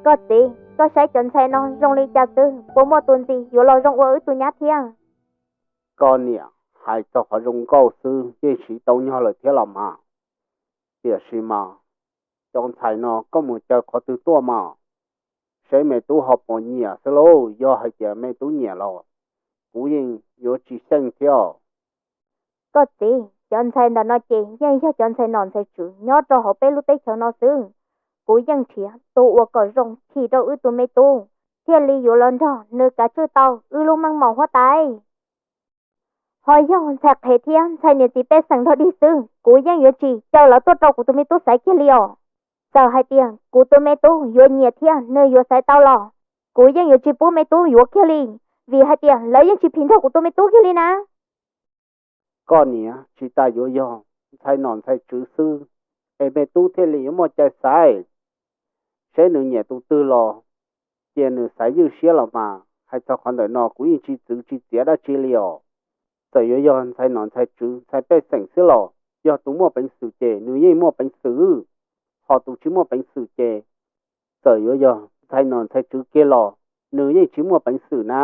Koj txiv, koj saib cov ntxhais no zoo li cas xwb, puas muaj tus ntxim yuav los zoo ua wb tus nyab thiab? Koj niam, hais txog qhov zoo nkauj xwb yeej siv tau nyog lawm thiab los mas. Tiam sis mas cov ntxhais no koj mus caw qhov twg tuaj mas? Seb me tub ho puas nyiam xwb lauj, yog hais tias me tub nyiam los kuv yeej yuav tsis xyeej thiab. Koj txiv, cov ntxhais ntawm no ces yeej yog cov ntxhais nom ntxhais tswv nyob rau hauv peb lub teb chaws no xwb. Kuv yeej nrhiav tus uas kom zoo chim rau wb tus me tub, thiaj li yuav los nrog nws kav tswj tau wb lub meej mom huab tais. Ho yog ntxhais qhev thiab ntxhais niam txiv pej xeem dog dig xwb, kuv yeej yuav tsis caw lawv tuaj rau kuv tus me tub xaiv kiag li os. Txawm hais tias kuv tus me tub yuav nyiam thiab nws yuav xaiv tau los, kuv yeej yuav tsis pub me tub yuav kiag li, vim hais tias lawv yeej tsis phim nrog kuv tus me tub kiag li na. Koj niam, tsis tas yuav yog ntxhais nom ntxhais tswv xwb es me tub thiaj li yuav muaj cai xaiv. Seb nws nyiam tus twg los cia nws xaiv ywj siab los mas, hais txog qhov ntawm no kuv yeej tsis txwv tsis txiav dab tsi li os. Txawm yuav yog ntxhais nom ntxhais tswv ntxhais pej xeem xwb los yog tus muaj peev xwm ces nws yeej muaj peev xwm, ho tus tsis muaj peev xwm ces txawm yuav yog ntxhais nom ntxhais tswv kiag los nws yeej tsis muaj peev xwm na.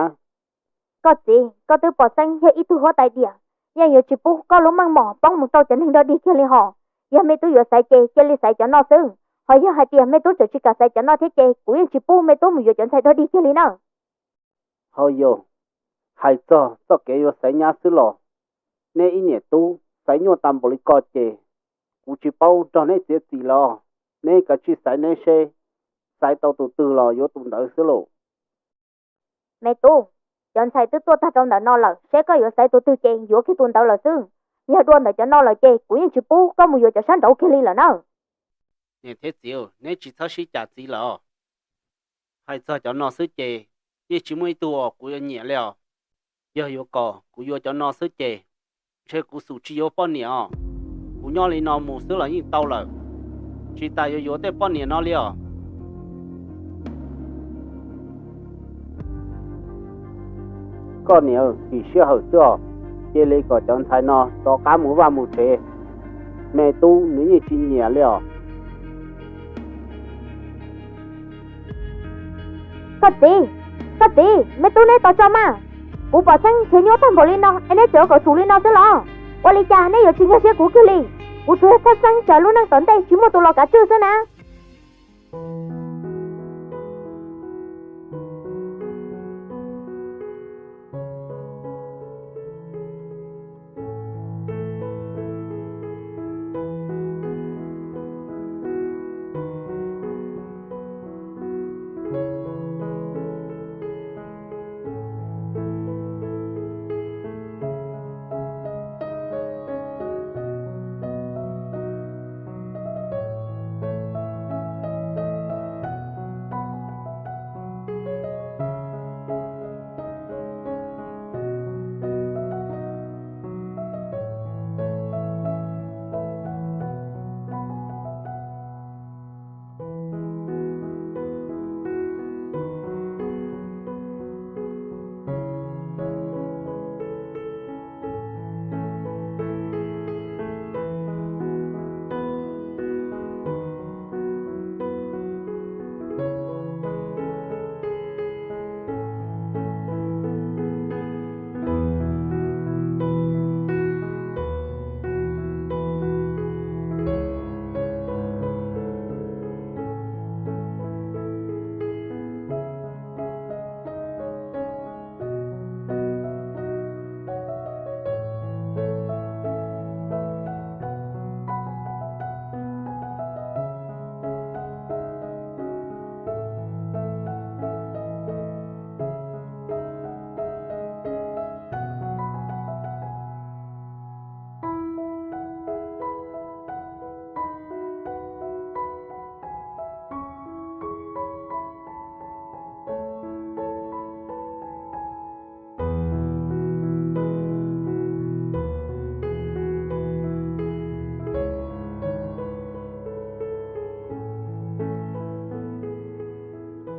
Koj txiv, koj twb pom xeeb yog ib tug huab tais diam, yeej yuav tsis pub koj lub meej mom poob mus rau cov neeg dog dig kiag li hos. Yog me tub yuav xaiv ces cia li xaiv cov no xwb, ho yog hais tias me tub tseem tsis kam xaiv cov no thiab ces kuv yeej tsis pub me tub mus yuav cov ntxhais dog dig kiag li na. Hauj yau, hais txog txoj kev yuav xaiv nyab xwb los, neb ib niam tub xaiv nyuaj tag npaum li ko ces kuv tsis paub nrog neb txiav txim los, neb kav tsij xaiv neb seb, xaiv tau tus twg los yuav tus ntawd xwb lauj. Me tub, cov ntxhais twb tuaj tag rau ntawm no lawm, seb koj yuav xaiv tus twg ces yuav kiag tus ntawd lawm xwb. Yog dua ntawm cov no lawm ces kuv yeej tsis pub koj mus yuav cov sab nraud kiag li lawm na. Niam thiab txiv, neb tsis txhob sib cam txiv lawm. Hais txog cov no xwb ces yeej tsis muaj ib tug uas kuv yuav nyiam li os. Yog yuav kom kuv yuav cov no xwb ces ntshe kuv xum tsis yuav poj niam os. Kuv nyob li no mus xwb los yeej tau lawm, tsis tas yuav yuav tej poj niam no li os. Koj niam, sim sij hawm xwb os, cia li kom cov ntxhais no rov qab mus vaj mus tsev, me tub nws yeej tsis nyiam li os. Koj txiv, koj txiv, me tub neb tos tso mas, kuv pom xeeb nrhiav nyuaj tag npaum li no es neb tseem ua kom tsum li no xwb los? Ua li cas neb yuav tsis nkag siab kuv kiag li? Kuv tsuas yog txhawj xeeb tsam lub neej tom ntej tsis muaj tus los kav tswj xwb na.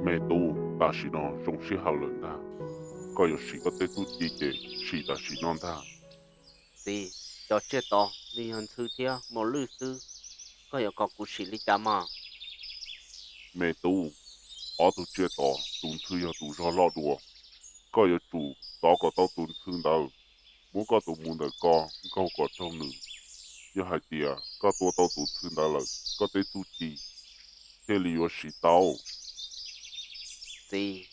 Me tub, tam sim no zoo sij hawm lawm ntag, koj yuav sim koj tej txuj ci ces sim tam sim no ntag. Txiv, cov tsiaj tod nws yog ntxhw thiab mos lwj xwb, koj yuav kom kuv sim li cas mas? Me tub, ob tug tsiaj tod, tus ntxhw yog tus zog loj dua. Koj yuav tsum tov kom tau tus ntxhw ntawd, muab koj tus mus ntawm ko nkaug kom raug nws. Yog hais tias koj tua tau tus ntxhw ntawd lawm, koj tej txuj ci thiaj li yuav siv tau. Txiv,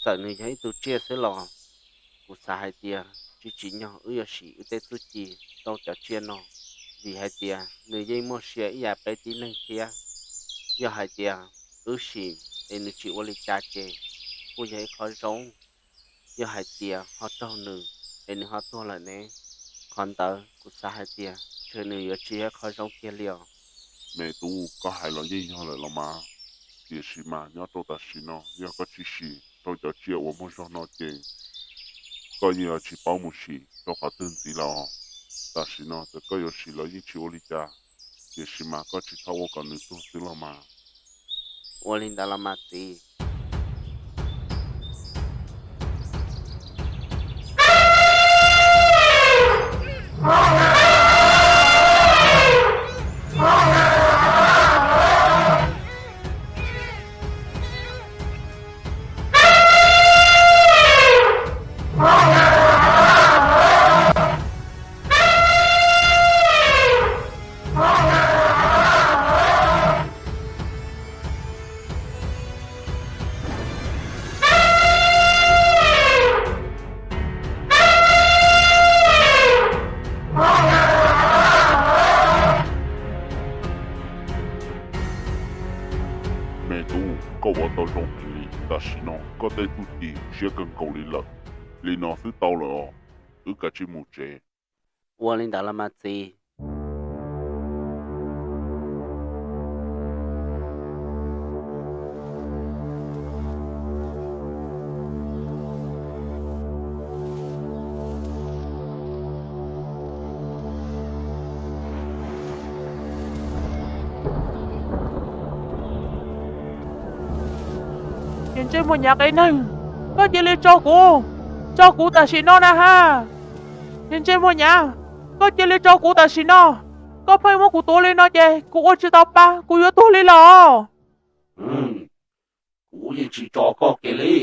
txawm nws yog ib tug tsiaj xwb los kuv xav hais tias tsis tsim nyog wb yuav sim wb tej txuj ci rau cov tsiaj no, vim hais tias nws yeej muaj sia ib yam peb tib neeg thiab. Yog hais tias wb sim es nws tsis ua li cas ces kuj yog ib qho zoo. Yog hais tias ho raug nws es nws ho tuag lawm ne, qhov ntawd kuv xav hais tias ntshe nws yuav tsis yog ib qho zoo kiag li os. Me tub, koj hais los yeej yog lawm los mas, tiam sis mas nyob rau tam sim no yog koj tsis sim rau cov tsiaj uas muaj zog no ces koj yeej yuav tsis paub mus sim rau qhov twg ntxiv lawm os. Tam sim no txawm koj yuav sim los yeej tsis ua li cas, tiam sis mas koj tsis txhob ua kom nws tuag xwb los mas. Ua li ntawd los mas txiv. Me tub, koj ua tau zoo heev li. Tam sim no koj tej txuj ci siab kawg nkaus li lawm. Li no xwb tau lawm os, wb kav tsij mus tsev. Ua li ntawd los mas txiv. Niag ntsej muag Nyav Qe Neeg, koj cia li tso kuv, tso kuv tam sim no na ha. Niag ntsej muag Nyav, koj cia li tso kuv tam sim no. Koj pheej muab kuv tuav li no ces kuv ua tsis tau pa, kuv yuav tuag li los. Kuv yeej tsis tso koj kiag li.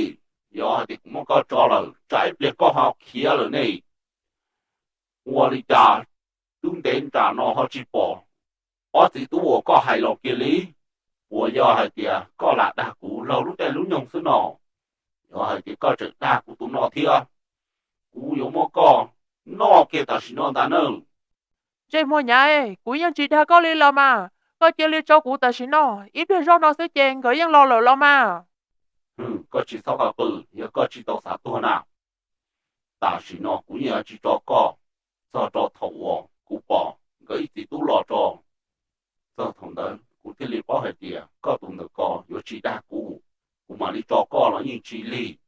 Yog hais tias kuv muab koj tso lawm tsam ib pliag koj ho khiav lawm ne. Ua li cas twb ntev nram no ho tsis pom ob txiv tub uas koj hais los kiag li? Puas yog hais tias koj lam dag kuv laug lub caij lub nyoog xwb no? Yog hais tias koj tseem dag kuv tus no thiab, kuv yuav muab koj noj kiag tam sim no ntag nawb. Ntsej muag Nyav, kuv yeej tsis dag koj li los mas, koj cia li tso kuv tam sim no. Ib pliag zoj no xwb ces nkawd yeej los lawm los mas. Koj tsis txhob qw, yog koj tsis tau xav tuag na, tam sim no kuv yeej yuav tsis tso koj txog rau thaum uas kuv pom nkawd ib txiv tub los tso. Txog thaum ntawd kuv thiaj li paub hais tias koj tus ntawm ko yuav tsis dag kuv, kuv mam li tso koj los yeej tsis lig.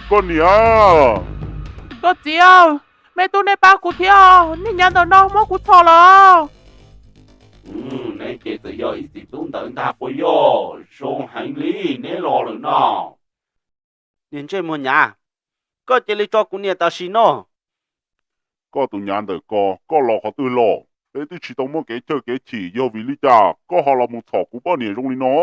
Koj niam! Koj txiv, me tub nej pab kuv thiab, niag Nyav ntawm no muab kuv txhom lawm. Neb ces txawm yog ib txiv tub ntawd ntag puas yog? Zoo heev li, neb los lawm no. Niag ntsej muag Nyav, koj cia li tso kuv niam tam sim no. Koj tus Nyav ntawm ko, koj los qhov twg los? Peb twb tsis tau muaj kev chawj kev chim, yog vim li cas koj ho los mus txhom kuv poj niam zoo li no?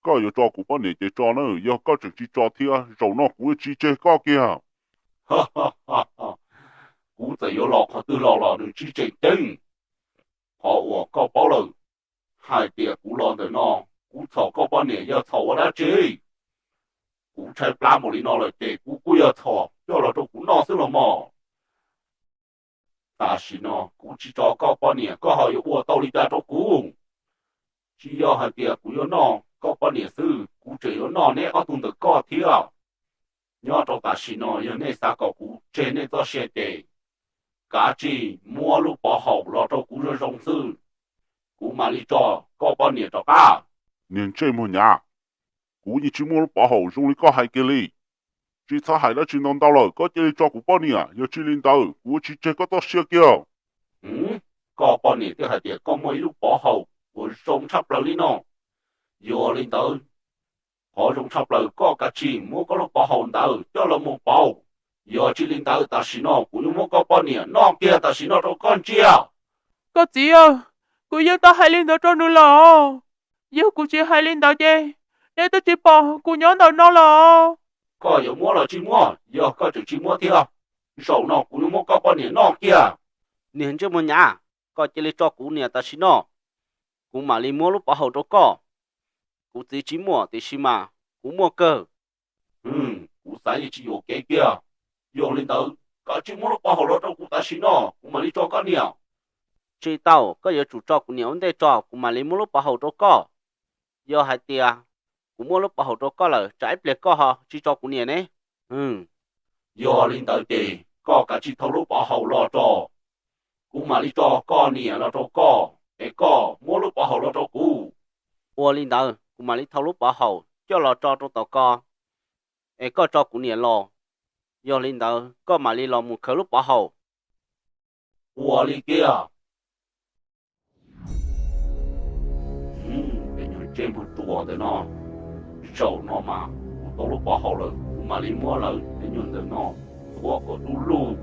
Koj yuav tso kuv poj niam ces tso na, yog koj tseem tsis tso thiab zaum no kuv yuav tsis tseg koj kiag. Kuv txawm yuav los qhov twg los los nws tsis tseem ceeb. Qhov uas koj paub lawm, hais tias kuv los ntawm no, kuv txhom koj poj niam yog txhom ua dab tsi? Kuv tshaib plab mus li no lawm ces kuv kuj yog txhom coj los rau kuv noj xwb los mog. Tam sim no kuv tsis tso koj poj niam, koj ho yuav ua tau li cas rau kuv? Tsis yog hais tias kuv yuav noj koj poj niam xwb, kuv tseem yuav noj neb ob tug ntawm ko thiab. Nyob rau tam sim no yog nej xav kom kuv tseg nej txoj sia ces kav tsij muab lub pov haum los rau kuv zoo zoo xwb, kuv mam li tso koj poj niam rov qab. Niag ntsej muag Nyav, kuv yeej tsis muaj lub pov haum zoo li koj hais kiag li. Tsis txhob hais dab tsi ntau ntau lawm, koj cia li tso kuv poj niam, yog tsis li ntawd kuv yuav tsis tseg koj txoj sia kiag. Koj poj niam twb hais tias koj muaj ib lub pov haum uas zoo tshaj plaws li no. Yog li ntawd, qhov zoo tshaj plaws koj kav tsij muab koj lub pov haum ntawd coj los mus pauv, Yog tsis li ntawd tam sim no kuv yuav muab koj poj niam noj kiag tam sim no rau koj ntsia. Koj txiv aw, kuv yeej tau hais li ntawd rau nws lawm. Yog kuv tsis hais li ntawd ces neb twb tsis pom kuv nyob ntawm no lawm. Koj yuav muab los tsis muab? Yog koj tseem tsis muab thiab, zaum no kuv yuav muab koj poj niam noj kiag. Niag ntsej muag Nyav, koj cia li tso kuv niam tam sim no, kuv mam li muab lub pov haum rau koj. Kuv txiv tsis muaj tiam sis mas kuv muaj kawg. Kuv xav yeej tsis yuam kev kiag. Yog li ntawd, koj cia li muab lub pov haum los rau kuv tam sim no, kuv mam li tso koj niam. Tsis tau, koj yuav tsum tso kuv niam ua ntej tso, kuv mam li muab lub pov haum rau koj. Yog hais tias kuv muab lub pov haum rau koj lawm, tsam ib pliag koj ho tsis tso kuv niam ne. Yog li ntawd ces koj kav tsij thau lub pov haum los tso, kuv mam li tso koj niam los rau koj, es koj muab lub pov haum los rau kuv. Ua li ntawd kuv mam li thau lub pov haum coj los tso rau tom ko, es koj tso kuv niam los. Yog li ntawd koj mam li los mus khaws lub pov haum. Ua li kiag. Peb nyuag ntsej muag ruam ntawm no, zaum no mas kuv tau lub pov haum lawm kuv mam li muab lawv peb nyuag ntawm no tua kom du lug.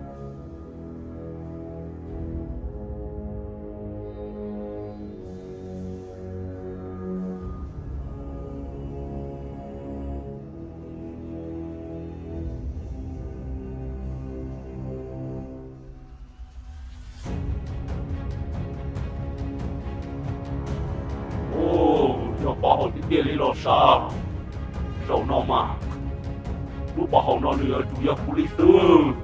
Yog pov haum tiag tiag li los sav, zaum no mas lub pov haum no nws yuav tsum yog kuv li xwb.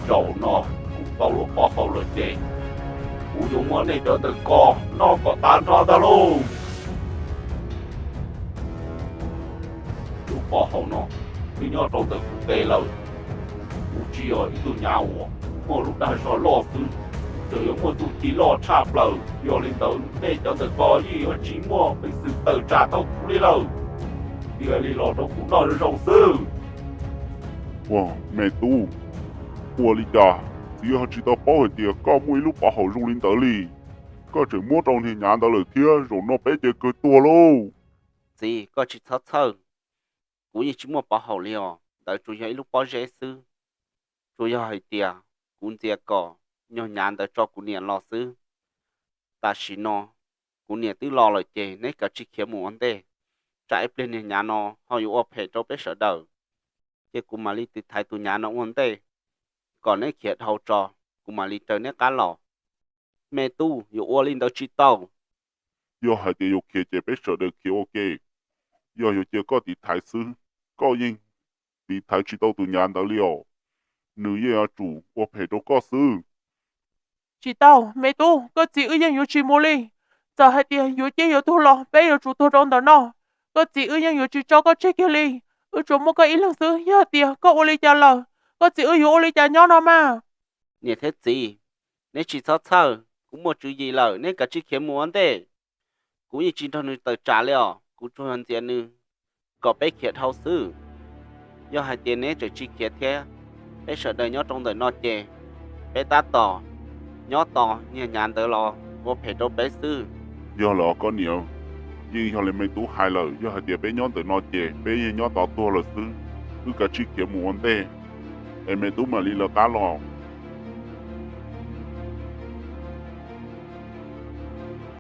Zaum no kuv tau lub pov haum lawm ces kuv yuav muab nej cov ntawm ko noj kom tag nrho ntag lauj. Lub pov haum no twb nyob rau ntawm kuv tes lawm. Kuv tsis yog ib tug nyav uas muaj lub dag zog loj xwb, tseem yuav muaj txuj ci loj tshaj plaws. Yog li ntawd nej cov ntawm ko yeej yuav tsis muaj peev xwm tawm tsam tau kuv li lawm. Cia li los rau kuv noj zoo zoo xwb. Ua, me tub, ua li cas txiv ho tsis tau paub hais tias koj muaj ib lub pov haum zoo li ntawd li? Koj tseem muab rau niag nyav ntawd lawm thiab, zaum no peb ces kawg tuag lauj. Txiv, koj tsis txhob txhawj, kuv yeej tsis muaj pov haum li os, ntawd tsuas yog ib lub pob zeb xwb. Tsuas yog hais tias kuv ntxias kom niag nyav ntawd tso kuv niam los xwb. Tam sim no kuv niam twb los lawm ces neb kav tsij khiav mus ua ntej, tsam ib pliag niag nyav no ho yuav ua phem rau peb sawv daws. Ces kuv mam li tiv thaiv tus nyav no ua ntej, kom neb khiav dhau tso, kuv mam li raws neb qab los. Me tub, yuav ua li ntawd tsis tau. Yog hais tias yuav khiav ces peb sawv daws khiav ua ke. Yog yuav cia koj tiv thaiv xwb, koj yeej tiv thaiv tsis tau tus nyav ntawd li os. Nws yeej yuav tsum ua phem rau koj xwb. Tsis tau, me tub, koj txiv wb yeej yuav tsis mus li. Txawm hais tias yuav ciaj yuav tuag los peb yuav tsum tuag rau ntawm no. Koj txiv wb yeej yuav tsis tso koj tseg kiag li. Wb tsuas muaj koj ib leeg xwb, yog tias koj ua li cas lawm, koj txiv wb yuav ua li cas nyob no mas? Niam thiab txiv, neb tsis txhob txhawj, kuv muaj tswv yim lawm, neb kav tsij khiav mus ua ntej. Kuv yeej tsis nrog nws tawm tsam li os, kuv tsuas yog ntxias nws kom peb khiav dhau xwb. Yog hais tias neb tseem tsis khiav thiab, peb sawv daws nyob rau ntawm no ces peb tab tom nyob tos niag nyav ntawd los ua phem rau peb xwb. Yog lawm koj niam, yeej yog li me tub hais lawm, yog hais tias peb nyob ntawm no ces peb yeej nyob tos tuag lawm xwb. Wb kav tsij khiav mus ua ntej, es me tub mam li lawv qab los.